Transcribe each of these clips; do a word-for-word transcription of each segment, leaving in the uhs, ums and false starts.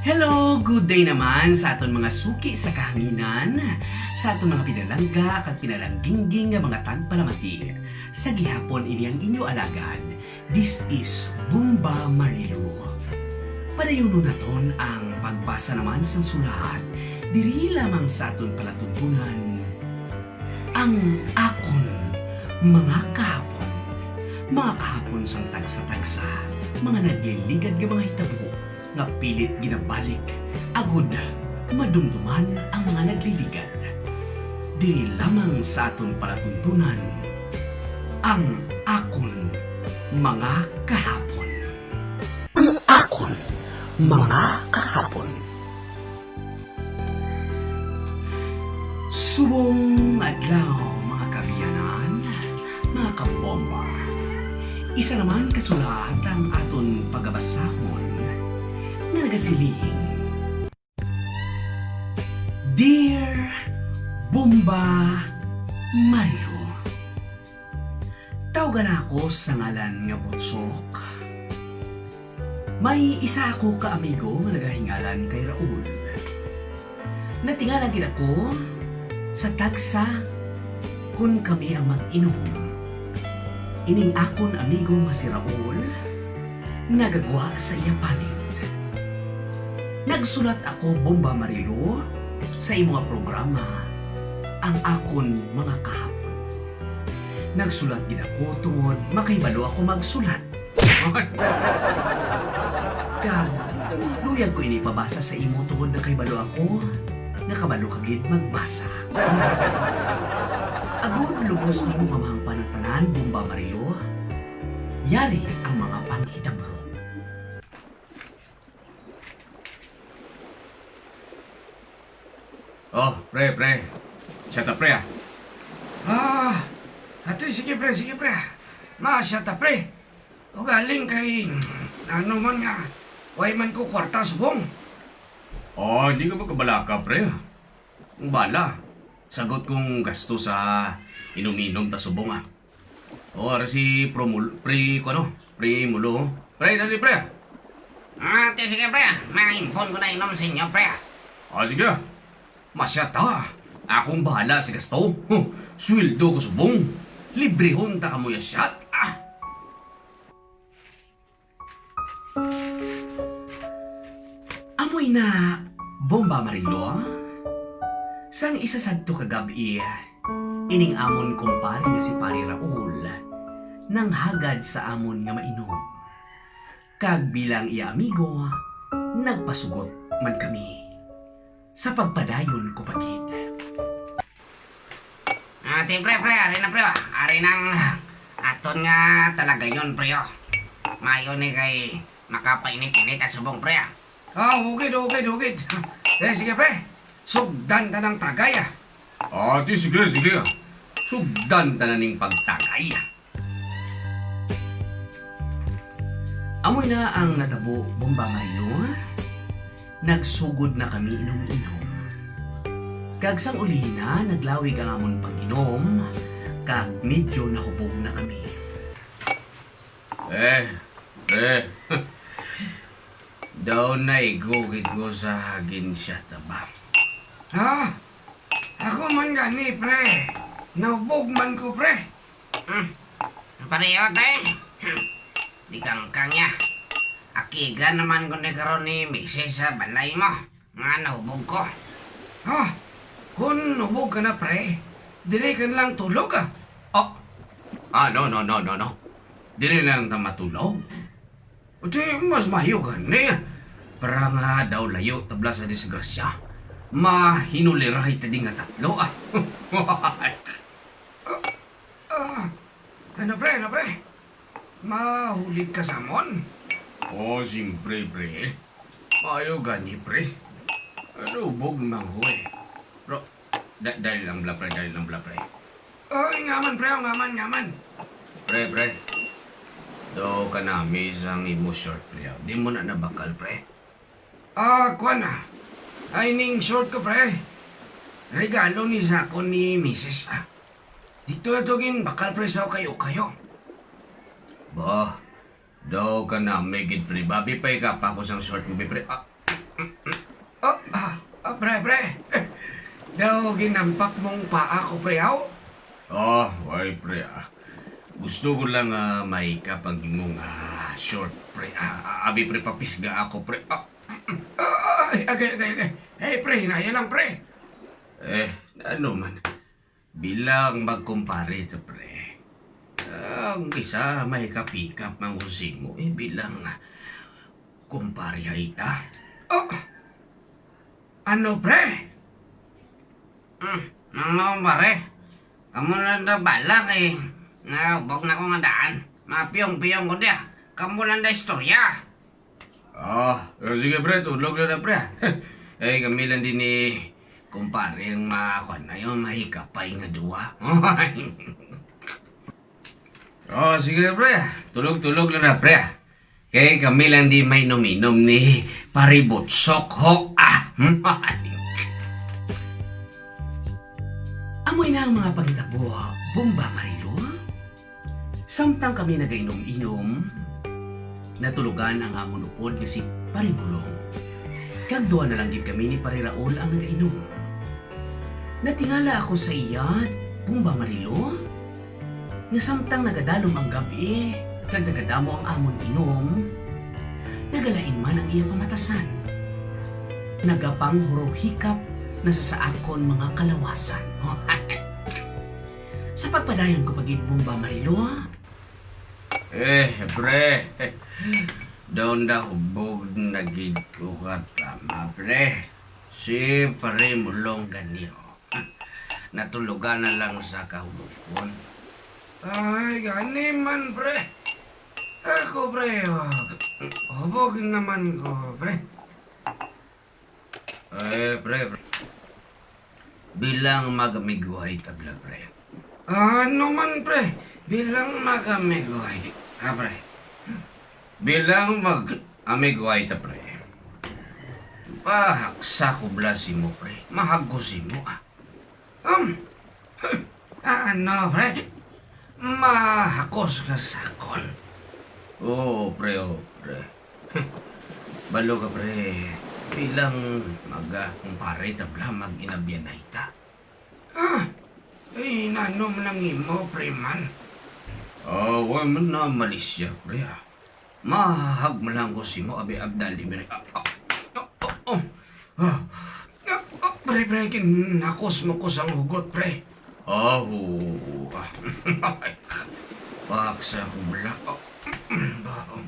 Hello, good day naman sa aton mga suki sa kahanginan, sa aton mga pinalangga kag pinalangginggi nga mga tagpalamati. Sa gihapon, ini ang inyo alagad. This is Bomba Marilu. Padayunon naton ang pagbasa naman sang sulat diri lamang sa aton palatuntunan. Ang akon mga kahapon. Mga kahapon sang tagsa-tagsa, mga nagliligad nga mga hitabo nga pilit ginabalik, agod madumduman ang mga nagliligad. Diri lamang sa aton palatuntunan, ang akon mga kahapon. Ang akon mga kahapon. Subong adlaw, mga kaabyanan, mga kabomba. Isa naman ka sulat ang aton pagabasahon nga nagasiling, Dear Bomba Marilu, tawgan ako sa ngalan nga Butsok. May isa ako ka amigo nga nagahingalan kay Raul. Natingala gid ako sa tagsa kon kami ang mag-inom. Ining akon amigo nga si Raul nagagwa sa iya panit. Nagsulat ako, Bomba Marilu, sa imo nga programa, Ang Akon Mga Kahapon. Nagsulat gid ako tungod makahibalo ako magsulat. Kag luyag ko ini ipabasa sa imo tungod nakahibalo ako nga kabalo ka gid magbasa. Agod lubos nimo nga mahangpan ang tanan, Bomba Marilu, yari ang mga panghitabo. Oh, pre, pre. Siya ta, pre, ah. Ah, atoy, sige, pre, sige, pre, ah. Ma, siya ta, pre. Ugaling kay, ano man nga, way man ko kwarta subong. Oh, hindi ka magkabalaka, pre, ah. Ang bala, sagot kong gasto sa inom-inom ta subong, ah. O, ara si Pro Mul-, Pre, ko ano? Pre Mulo. Pre, dali, pre. Ah, ti, sige, pre. Maimpon ko na inom sa inyo, pre. Ah, sige. Masya ta. Akong bahala sa gasto. Huh, sweldo ko subong. Librehon ta kamo ya shot. Ah. Amoy na, Bomba Marilo, sang isa sadto ka gab-i, ining amon kumpare nga si Pare Raul nanghagad sa amon nga mainom. Kag bilang iya amigo, nagpasugot man kami. Sa pagpadayon ko pa gid. Ah, ti, pre, pre, ari na, pre, ah. Ari nang aton nga talagayon, pre, oh. Maayo ni kay makapainit-init ang subong, pre, ah. Ah, hugid, hugid, hugid. Eh, sige, pre. Sugdan ta ng tagay, ah. Ah, ti, sige, sige, ah. Sugdan ta na ning pagtagay, ah. Amoy na ang natabo, Bomba Marilo. Nagsugod na kami inom-inom. Kag sang ulihi na, naglawig ang amon pag-inom, kag medyo nahubog na kami. Eh, eh. Daw naigo gid ko sa agensiya ta ba? Ha? Ako man gani, pre. Nahubog man ko, pre. Hmm. Pareho, te. Hmm. Di kangkang ya. Akigan naman ko ni karon ni misis sa balay mo. Nga nahubog ko. Ha? Kung hubog ka na, pre, diri ka na lang tulog, ah. Oh. Ah, no, no, no, no, no. Diri lang ta matulog. Di mas mayo gani. Para nga daw layo tabla sa disgrasya. Mahinulirahay ta di nga tatlo, ah. Ah, ano, pre? Ano, pre? Mahulig ka sa amon? Oh, siyempre, pre. Ayo gani, pre. Ano, bog manghoy. Bro, da- dali lang bala, pre, dali lang bala, pre. Oy, ngaman, pre, oh, ngaman, ngaman. Pre, pre. Do ka nami sang imo short, pre. Di mo na nabakal, pre. Ah, kuwan na. Ay, ning short ko, pre. Regalo ni sa akon ni misis, ah. Dito na to gin bakal, pre, sa kayo-kayo. Bah, daw ka na, may gid, pre. Babi pa ikapa ko sang short mo, pre. Ah, Oh, ah, ah, pre, pre. Daw ginampak mong paa ko, pre, haw? Oh, way, pre, ah. Gusto ko lang, ah, mahikap ang imong, ah, short, pre. Ah, ah, abi, pre, papisga ako, pre. Ah, ay, agay, agay, agay. Hey, pre, hinaya lang, pre. Eh, ano man? Bilang magkumpare ta, pre. Ang isa, mahikap-hikap man ko sa imo, eh, bilang kumpare hay ta. Oh, ano, pre? Hmm, mga kumpare, kamo lang daw bala kay naubog na ko nga daan. Mapiyong-piyong ko diya. Kamo lang daw istorya. Ah, eh, sige, pre, tulog na na, pre. Eh, kami lang din ni kumpare ang makakuan na yun, mahikapay nga duwa. Oh, sige, pre. Tulog-tulog na na, pre. Kay kami lang di may inom-inom ni Pare Butsok, ho. Ah. Amoy na ang mga panghitabo, Bomba Marilo. Samtang kami nagainom-inom, natulogan ang amon upod nga si Pare Mulong. Kag duha na lang gid kami ni Pare Raul ang nagainom. Natingala ako sa iya, Bomba Marilo, nga samtang nagadalom ang gab-i kag nagadamo ang amon inom, nagalain man ang iya pamatasan. Nagapanghuruhikap na sa, sa akon mga kalawasan. Sa pagpadayon ko pa gid, Bomba Marilo. Eh, pre. Daw nahubog na gid ko ka tama, pre. Si Pare Mulong gani, oh. Natulogan na lang sa kahulogon. Ay, gani man, pre. Ako, pre, oh. Hubog naman ko, pre. Eh, pre, pre. Bilang mag-amiguhay tabla, pre. Ano man, pre? Bilang mag-amiguhay. Ah, pre. Bilang mag-amiguhay ta, pre. Pahaksa ko bala simo, pre. Mahagos simo, ah. Um, ah, ano, pre? Mahakos ka sa akon? Oo, pre, oo, pre. Balo ka, pre. Bilang maga, kumpare, tabla, mag-inabyanay ta. Ah, ay, nano man ang imo, pre man? Ah, wa man na malisya, pre, ah. Mahahag man lang ko simo, abi, abdali, pre. Ah, ah, ah, ah, ah. Ah, ah, pre, pre, kinakos mo ko sang hugot, pre. Ah, oo, ah. Paksa ko bala. Ah, ba, um,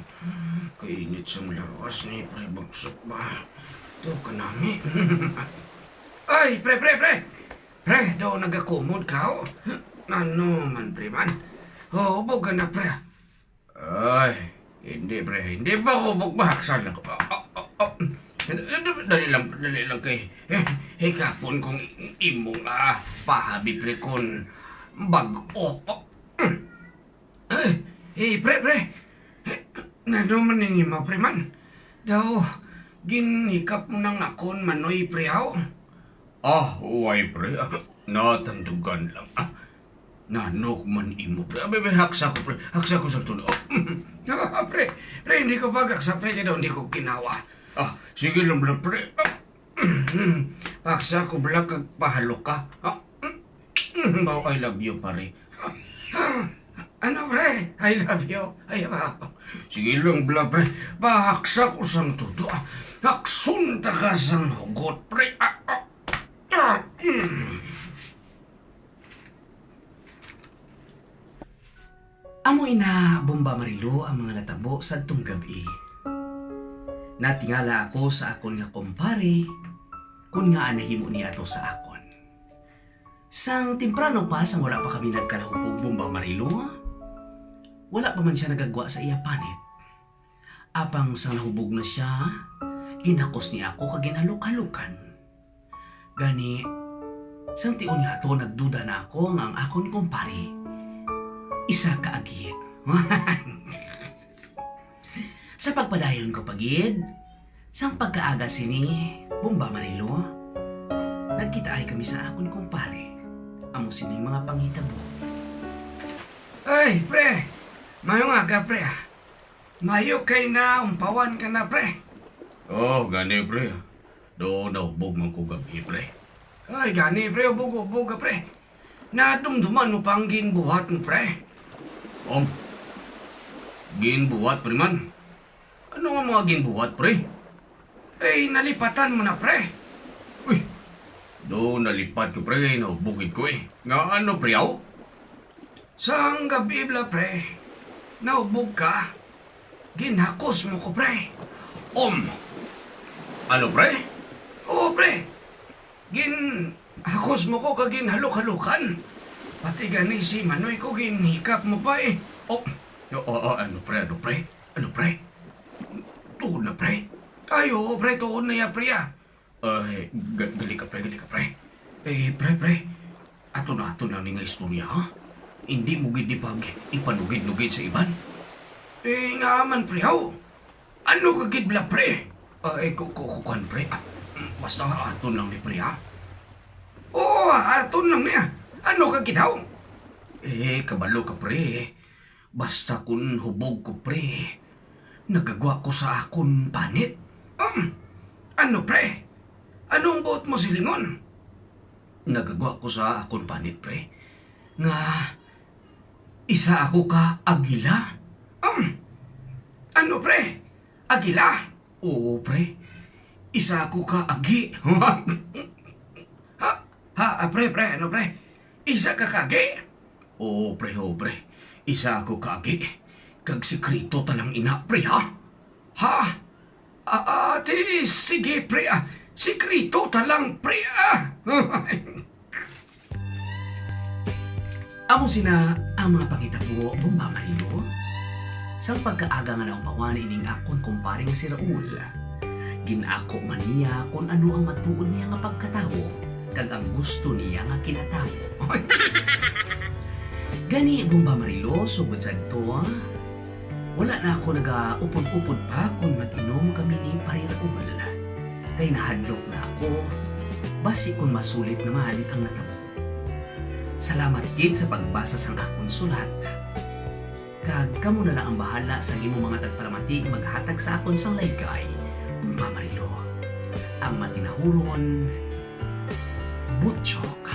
kainit sang lawas ni, pre, bagsok ba? To kanami. Ay, pre, pre, pre! Pre, daw nagakumod ka, oh. Ano man, pre man? Oh, hubog ka na, pre. Ay, hindi, pre. Hindi pa ako magpahaksa na. Oh, oh, oh, oh. Dali lang, dali lang kay, eh, hikapon kong imong, ah, pahabi, pre, kon bag-o. Oh. Eh, eh, pre, pre. Nano man ning imo, pre man? Daw, ginhikap mo nang akon manoy, pre, haw? Ah, way, pre. Ah, natandugan lang. Ah, nano man imo, pre? Abi, abi, haksa ko, pre. Haksa ko sa tulo. Ah, pre, pre, hindi ko paghaksa, pre, kaya daw hindi ko kinawa. Ah, sige lang, pre. Ah, haksa ko, bala, kag pahalo ka. Ah, bao, I love you, pare. Ano, pre? I love you. Ay, ba? Sige lang, bala, pre. Pahaksa ko sang tudo, ah. Hakson ta ka sang hugot, pre. Ah, ah, ah, mm. Amo ina, Bomba Marilo, ang mga natabo sadtong gab-i. Natingala ako sa akon nga kumpare, kun ngaa nahimo niya ato sa akon. Sang temprano pa, sang wala pa kami nagkalahubog, Bomba Marilo, wala pa man siya nagagwa sa iya panit. Apang sang nahubog na siya, ginhakos niya ako kag ginhalok-halokan. Gani, sang tion nga ato, nagduda na ako nga ang akon kumpare isa ka agit. Sa pagpadayon ko pa gid, sang pagkaaga sini, Bomba Marilo, nagkitaay kami sa akon kumpare. Amo sining mga panghitabo. Ay, pre! Mayong aga, pre, ah. Mayo kay na umpawan ka na, pre. Oh, gani, pre. Do, nahubog man ko gab-i, pre. Ay, gani, pre, hubog-hubog ka, pre. Nadumduman mo pa ang ginbuhat mo, pre? Um, ginbuhat, pre man. Ano nga mga ginbuhat, pre? Ay, nalipatan mo na, pre. Uy, do, nalipat ko, pre, nahubog gid ko eh. Nga ano, pre, aw? Sang gabi bala, pre, nahubog ka. Ginhakos mo ko, pre. Um. Ano, pre? Oo, pre. Ginhakos mo ko kag ginhalok-halokan. Pati gani si Manoy ko ginhikap mo pa eh. Oh. Oh, oh, oh, ano, pre? Ano, pre? Ano, pre? Tuod na, pre? Ay, oo, pre. Tuod na ya, pre, ah. Ay, ga-, gali ka, pre, gali ka, pre. Eh, pre, pre, ato na, ato na ni nga istorya, ha? Hindi mo gid ni pag ipanugid-nugid sa iban. Eh, nga man, pre, haw? Ano ka gid bala, pre? Ay, ku-, ku-, kukuan, pre. Ah, basta aton lang ni, pre, ha? Oo, aton lang niya. Ano ka gid, haw? Eh, kabalo ka, pre. Basta kun hubog ko, pre, nagagwa ko sa akon panit. Um, ano, pre? Anong buot mo silingon? Nagagwa ko sa akon panit, pre, nga isa ako ka agila. Um, ano, pre? Agila? Oo, pre. Isa ako ka agi. Ha? Ha? Ah, pre, pre, ano, pre? Isa ka kagi? Oo, pre, oo, pre. Isa ako ka agi. Kag sikreto ta lang ina, pre, ha? Ha? Ah, ah, ti, sige, pre, ah. Sikreto ta lang, pre, ah. Amo sina ang mga panghitabo, Bomba Marilo. Sang pagkaaga nga naupawan ining akon kumpare nga si Raul, gin-ako man niya kon ano ang matuod niya nga pagkatawo kag ang gusto niya nga kinatawo. Gani, Bomba Marilo, sugod sadto, wala na ako nagaupod-upod pa kon mag-inom kami ni Pare Raul, kay nahadlok na ako, basi kon masulit naman ang natabo. Salamat gid sa pagbasa sang akon sulat. Kag kamo na lang ang bahala sang imo mga tagpalamati maghatag sa akon sang laygay, Bomba Marilo. Ang matinahuron, Butchok.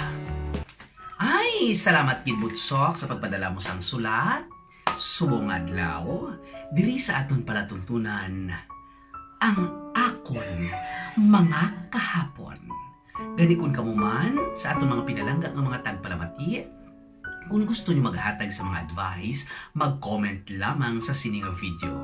Ay, salamat gid, Butchok, sa pagpadala mo sang sulat. Subong nga adlaw, diri sa aton palatuntunan, ang akon mga kahapon. Gani, kun kamo man sa aton mga pinalangga nga mga tagpalamati, kun gusto niyo maghatag sa mga advice, mag-comment lamang sa sini nga video.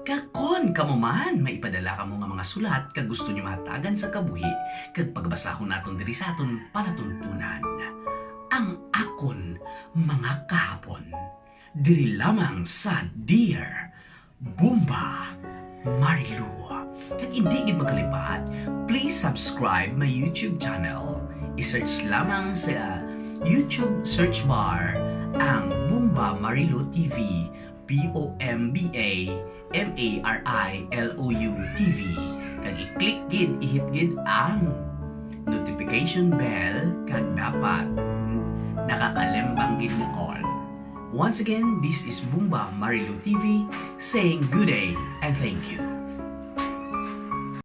Kag kon kamo man may ipadala kamo nga mga sulat kag gusto niyo mahatagan sa kabuhi kag pagbasahon naton diri sa aton palatuntunan, ang akon mga kahapon, diri lamang sa Dear Bomba Marilo. Kag hindi gid magkalipat, please subscribe my YouTube channel. I-search lamang sa YouTube search bar ang Bomba Marilo T V, B O M B A M A R I L O U T V. Kag i-click gid, i-hit gid ang notification bell, kag dapat nakakalembang gid nga all. Once again, this is Bomba Marilo T V saying good day and thank you.